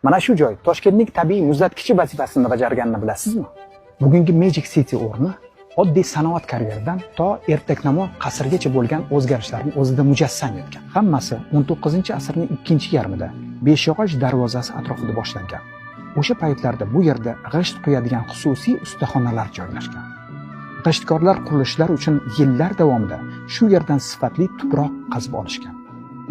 Mana shu joy Toshkentning tabiiy muzlatgichi vazifasini bajarganini bilasizmi? Bugungi Magic City o'rni oddiy sanoat karyeridan to ertaknamo qasrgacha bo'lgan o'zgarishlarni o'zida mujassam etgan. Hammasi 19-asrning ikkinchi yarmida Beshyog'och darvozasi atrofida boshlangan. O'sha paytlarda bu yerda g'isht quyadigan xususiy ustaxonalar joylashgan. G'ishtkorlar qurilishlar uchun yillar davomida shu yerdan sifatli tuproq qazib olishgan.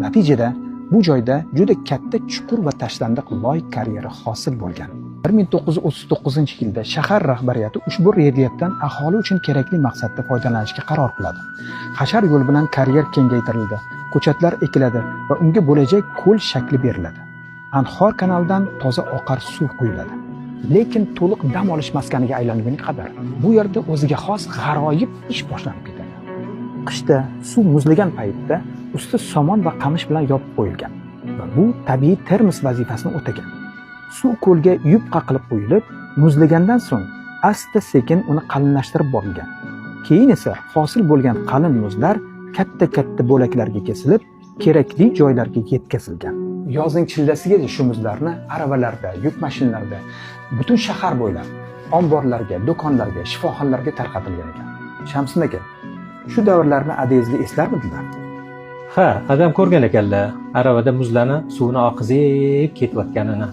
Natijada bu joyda juda katta chuqur va tashlandiq loy karyeri hosil bo'lgan. 1939-yilda shahar rahbariyati ushbu relyefdan aholi uchun kerakli maqsadda foydalanishga qaror qiladi. Hashar yo'l bilan karyer kengaytirildi, ko'chatlar ekiladi va unga bo'lajak ko'l shakli beriladi. Anhor kanalidan toza oqar suv quyiladi. Lekin to'liq dam olish maskaniga aylangunga qadar bu yerda o'ziga xos g'aroyib ish boshlanib ketadi. Qishda suv muzlagan paytda usti somon va qamish bilan yopib qo'yilgan va bu tabiiy termos vazifasini o'tagan. Suv ko'lga yupqa qilib quyilib, muzlagandan so'ng asta sekin uni qalinlashtirib borilgan. Keyin esa hosil bo'lgan qalin muzlar katta-katta bo'laklarga kesilib, kerakli joylarga yetkazilgan. Yozning chillasigacha shu muzlarni aravalarda, yuk mashinalarida butun shahar bo'ylab omborlarga, do'konlarga, shifoxonalarga tarqatilgan ekan. Shamsiddin aka, shu davrlarni adangizga eslarmidilar? Ha, adam ko'rgan ekanlar aravada muzlarni suvini oqizib ketayotganini.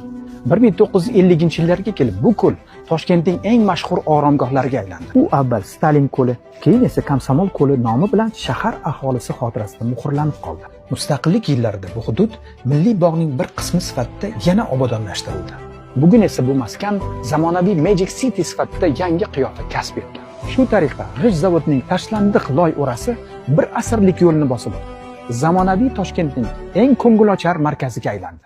1950-yillarga kelib bu ko'l Toshkentning eng mashhur oromgohlariga aylandi. U avval Stalin ko'li, keyin esa Komsomol ko'li nomi bilan shahar aholisi xotirasida muhrlanib qoldi. Mustaqillik yillarida bu hudud milliy bog'ning bir qismi sifatida yana obodonlashtirildi. Bugun esa bu maskan zamonaviy Magic City sifatida yangi qiyofa kasb etgan. Shu tariqa g'isht zavodining tashlandiq loy o'rasi bir asrlik yo'lni bosib o'tdi. Zamonaviy Toshkentning eng ko'ngilochar markaziga aylandi.